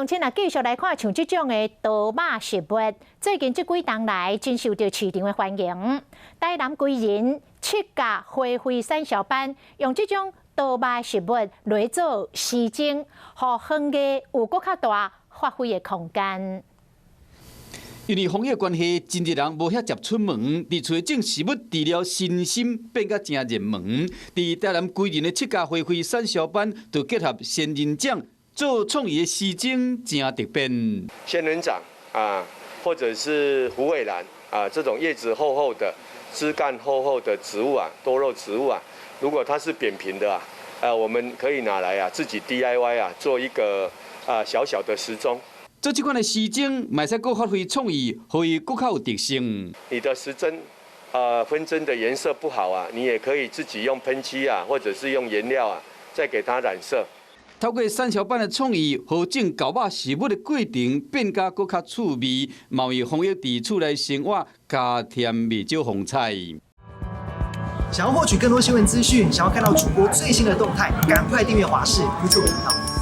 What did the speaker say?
鄉親啊，繼續來看像這種的多肉食物，最近這幾冬來真受著市場的歡迎。台南歸仁七甲花卉產銷班用這種多肉食物來做時針，予園藝有閣較大發揮的空間。因為防疫關係，真濟人無遐捷出門，佇厝種食物治療身心變甲誠熱門。佇台南歸仁的七家花卉產銷班，就結合仙人掌做創意的時鐘，誠特別。仙人掌啊，或者是虎尾蘭啊，這種葉子厚厚的、枝幹厚厚的植物啊，多肉植物啊，如果它是扁平的啊，我們可以拿來啊，自己 DIY 啊，做一個啊小小的時鐘。做這款的時鐘，嘛會使閣發揮創意，予伊閣較有特性。你的時針，分針的顏色不好啊，你也可以自己用噴漆啊，或者是用顏料啊，再給它染色。透過產銷班的創意，予種厚肉食物的過程變甲閣較趣味，嘛為防疫佇厝內生活加添袂少風采。想要獲取更多新聞資訊，想要看到主播最新的動態，趕快訂閱華視 YouTube 頻道。